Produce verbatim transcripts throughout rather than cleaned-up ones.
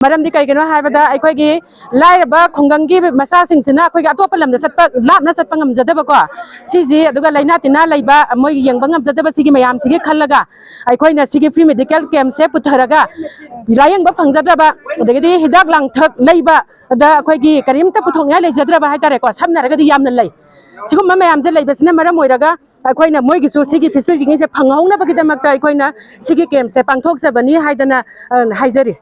ꯃꯔꯝꯗꯤ ꯀꯩꯒꯤꯅꯣ ꯍꯥꯏꯕꯗ, ꯑꯩꯈꯣꯏꯒꯤ ꯂꯥꯏꯔꯕ ꯈꯨꯡꯒꯪꯒꯤ ꯃꯆꯥꯁꯤꯡꯁꯤꯅ ꯑꯩꯈꯣꯏꯒꯤ ꯑꯇꯣꯞꯄ ꯂꯝꯗ ꯆꯠꯄ, ꯂꯥꯞꯅ ꯆꯠꯄ ꯉꯝꯖꯗꯕꯀꯣ, ꯁꯤꯁꯤ, ꯑꯗꯨꯒ ꯂꯥꯏꯅꯥ ꯇꯤꯟꯅꯥ ꯂꯩꯕ, ꯃꯣꯏ ꯌꯦꯡꯕ ꯉꯝꯖꯗꯕ, ꯁꯤꯒꯤ ꯃꯌꯥꯝꯁꯤꯒꯤ ꯈꯜꯂꯒ ꯑꯩꯈꯣꯏꯅ ꯁꯤꯒꯤ ꯐ꯭ꯔꯤ ꯃꯦꯗꯤꯀꯦꯜ ꯀꯦꯝꯁꯦ ꯄꯨꯊꯔꯒ ꯂꯥꯏꯌꯦꯡꯕ ꯐꯪꯖꯗ꯭ꯔꯕ, ꯑꯗꯒꯤꯗꯤ ꯍꯤꯗꯥꯛ ꯂꯥꯡꯊꯛ ꯂꯩꯕ, ꯑꯗ ꯑꯩꯈꯣꯏꯒꯤ ꯀꯔꯤꯝꯇ ꯄꯨꯊꯣꯛꯅꯤꯡꯉꯥꯏ ꯂꯩꯖꯗ꯭ꯔꯕ ꯍꯥꯏꯇꯥꯔꯦꯀꯣ, ꯁꯝꯅ ꯍꯥꯏꯔꯒꯗꯤ ꯌꯥꯝꯅ ꯂꯩ꯫ ꯁꯤꯒꯨꯝꯕ ꯃꯌꯥꯝꯁꯦ ꯂꯩꯕꯁꯤꯅ ꯃꯔꯝ ꯑꯣꯏꯔꯒ ꯑꯩꯈꯣꯏꯅ ꯃꯣꯏꯒꯤꯁꯨ ꯁꯤꯒꯤ ꯐꯦꯁꯤꯂꯤꯇꯤꯁꯦ ꯐꯪꯍꯧꯅꯕꯒꯤꯗꯃꯛꯇ ꯑꯩꯈꯣꯏꯅ ꯁꯤꯒꯤ ꯀꯦꯝꯁꯦ ꯄꯥꯡꯊꯣꯛꯆꯕꯅꯤ ꯍꯥꯏꯗꯅ, ꯑ, ꯍꯥꯏꯖꯔꯤ꯫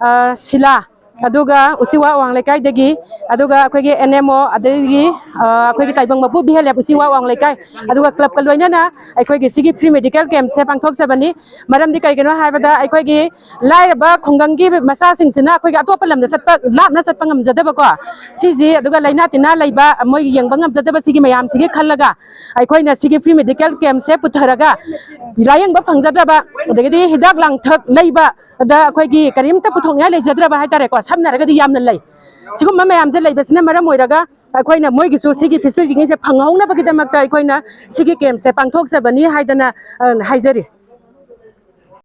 ꯑ, ꯁꯤꯂꯥ, ꯑꯗꯨꯒ ꯎꯆꯤꯋꯥ ꯑꯋꯥꯡ ꯂꯩꯀꯥꯏꯗꯒꯤ, ꯑꯗꯨꯒ ꯑꯩꯈꯣꯏꯒꯤ ꯑꯦꯟ ꯑꯦꯝ ꯑꯣ, ꯑꯗꯒꯤ, ꯑ, ꯑꯩꯈꯣꯏꯒꯤ ꯇꯥꯏꯕꯪ ꯃꯄꯨ ꯕꯤ ꯑꯦꯜ ꯑꯦꯐ ꯎꯆꯤꯋꯥ ꯑꯋꯥꯡ ꯂꯩꯀꯥꯏ, ꯑꯗꯨꯒ ꯀ꯭ꯂꯕꯀ ꯂꯣꯏꯅꯅ ꯑꯩꯈꯣꯏꯒꯤ ꯁꯤꯒꯤ ꯐ꯭ꯔꯤ ꯃꯦꯗꯤꯀꯦꯜ ꯀꯦꯝꯁꯦ ꯄꯥꯡꯊꯣꯛꯆꯕꯅꯤ꯫ ꯃꯔꯝꯗꯤ ꯀꯩꯒꯤꯅꯣ ꯍꯥꯏꯕꯗ, ꯑꯩꯈꯣꯏꯒꯤ ꯂꯥꯏꯔꯕ ꯈꯨꯡꯒꯪꯒꯤ ꯃꯆꯥꯁꯤꯡꯁꯤꯅ ꯑꯩꯈꯣꯏꯒꯤ ꯑꯇꯣꯞꯄ ꯂꯝꯗ ꯆꯠꯄ, ꯂꯥꯞꯅ ꯆꯠꯄ ꯉꯝꯖꯗꯕꯀꯣ, ꯁꯤꯁꯤ, ꯑꯗꯨꯒ ꯂꯥꯏꯅꯥ ꯇꯤꯟꯅꯥ ꯂꯩꯕ, ꯃꯣꯏ ꯌꯦꯡꯕ ꯉꯝꯖꯗꯕ, ꯁꯤꯒꯤ ꯃꯌꯥꯝꯁꯤꯒꯤ ꯈꯜꯂꯒ ꯑꯩꯈꯣꯏꯅ ꯁꯤꯒꯤ ꯐ꯭ꯔꯤ ꯃꯦꯗꯤꯀꯦꯜ ꯀꯦꯝꯁꯦ ꯄꯨꯊꯔꯒ ꯂꯥꯏꯌꯦꯡꯕ ꯐꯪꯖꯗ꯭ꯔꯕ, ꯑꯗꯒꯤꯗꯤ ꯍꯤꯗꯥꯛ ꯂꯥꯡꯊꯛ ꯂꯩꯕ, ꯑꯗ ꯑꯩꯈꯣꯏꯒꯤ ꯀꯔꯤꯝꯇ ꯄꯨꯊꯣꯛꯅꯤꯡꯉꯥꯏ ꯂꯩꯖꯗ꯭ꯔꯕ ꯍꯥꯏꯇꯥꯔꯦꯀꯣ, ꯁꯝꯅ ꯍꯥꯏꯔꯒꯗꯤ ꯌꯥꯝꯅ ꯂꯩ꯫ ꯁꯤꯒꯨꯝꯕ ꯃꯌꯥꯝꯁꯦ ꯂꯩꯕꯁꯤꯅ ꯃꯔꯝ ꯑꯣꯏꯔꯒ ꯑꯩꯈꯣꯏꯅ ꯃꯣꯏꯒꯤꯁꯨ ꯁꯤꯒꯤ ꯐꯦꯁꯤꯂꯤꯇꯤꯁꯦ ꯐꯪꯍꯧꯅꯕꯒꯤꯗꯃꯛꯇ ꯑꯩꯈꯣꯏꯅ ꯁꯤꯒꯤ ꯀꯦꯝꯁꯦ ꯄꯥꯡꯊꯣꯛꯆꯕꯅꯤ ꯍꯥꯏꯗꯅ, ꯑ, ꯍꯥꯏꯖꯔꯤ꯫